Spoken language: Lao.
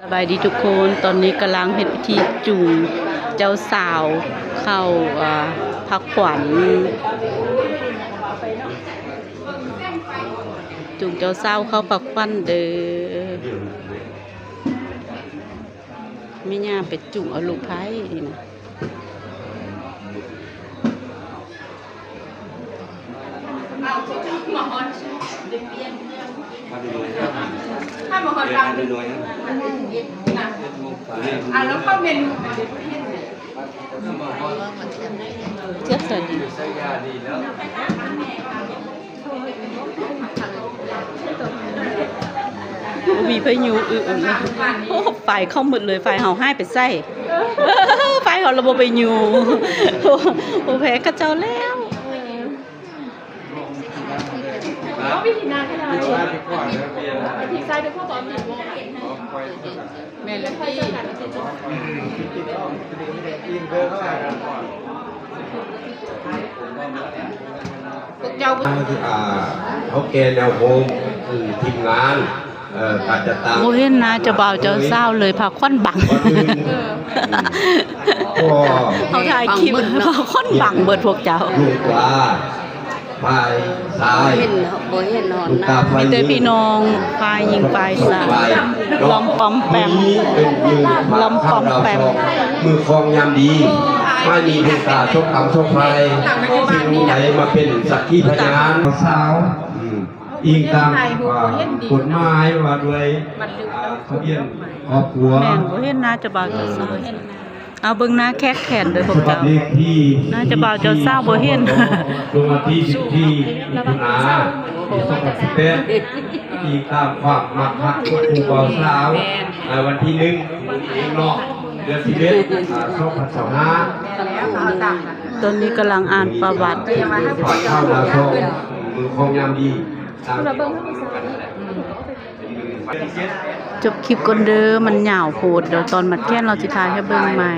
ສະບາຍດີທຸກຄົນ, ຕອນນີ້ກຳລັງເຮັດພິທີຈູງເຈົ້າສາວເຂົ້າ ເອີ ພາຂວັນ, ຈູງເຈົ້າສາວເຂົ້າພາຂວັນເດີ. ແມ່ຍ່າໄປຈູງເອົາລູກໄພ້ນີ້ນະ. ບໍ່ມີໃຜຍູ້ອຶ ໂອ້ ຝ້າຍເຂົ້າໝົດເລີຍ, ຝ້າຍເຮົາຫາຍໄປໃສ? ຝ້າຍເຮົາລະບໍ່ໄປຍູ້. ໂອ້ ແພ້ເຂົາເຈົ້າແລ້ວ. ແມ່ນແລ້ວຕິ ພວກເຈົ້າ ອ່າ ເຖົ້າແກ່ແນວໂຮມ ຄືທີມງານ ເອີ ການຈັດຕັ້ງ ບໍ່ເຫັນໜ້າເຈົ້າບ່າວເຈົ້າສາວເລີຍ, ພາຂວັນບັງ. ເຮົາຖ່າຍຄລິບ ພາຂວັນບັງເບິດພວກເຈົ້າ. ລູກຫຼ້າ ຝ່າຍຊ້າຍ ບໍ່ເຫັນ ບໍ່ເຫັນຮອດໜ້າ ມີແຕ່ພີ່ນ້ອງຝ່າຍຍິງຝ່າຍຊາຍ ລ້ອມປ້ອມແປມ ລ້ອມປ້ອມແປມ. ມື້ຄອງຍາມດີ ໃຫ້ມີບຸນຕາໂຊກຄຳໂຊກໄພ ສິ່ງໃດມາເປັນສັກຂີພະຍານ. ສາວ ອືມ ອີງຕາມ ອ່າ ກົດໝາຍວ່າດ້ວຍ ອ່າ ທະບຽນຄອບຄົວ. ແມ່ນ ບໍ່ເຫັນໜ້າເຈົ້າບ່າວເຈົ້າສາວ. ເອົາເບິ່ງໜ້າແຂກແທນເດີພວກເຈົ້າ. ໜ້າເຈົ້າບ່າວເຈົ້າສາວບໍ່ເຫັນ. ລົງວັນທີສິບສີ່ ມິຖຸນາ ປີສອງພັນສິບແປດ ອີງຕາມຄວາມມັກຮັກຂອງຄູ່ບ່າວສາວ. ໃນວັນທີໜຶ່ງເອງເນາະ ເດືອນສິບເອັດ ອ່າ ສອງພັນຊາວຫ້າ. ຕອນນີ້ກຳລັງອ່ານປະຫວັດ. ຝາກຂ່າວລາວຊ່ອງ ມື້ຄອງຍາມດີ. ຈົບຄລິບກ່ອນເດີ ມັນຍາວໂພດ, ດຽວຕອນມັດແຂນລາວຊິຖ່າຍໃຫ້ເບິ່ງໃໝ່.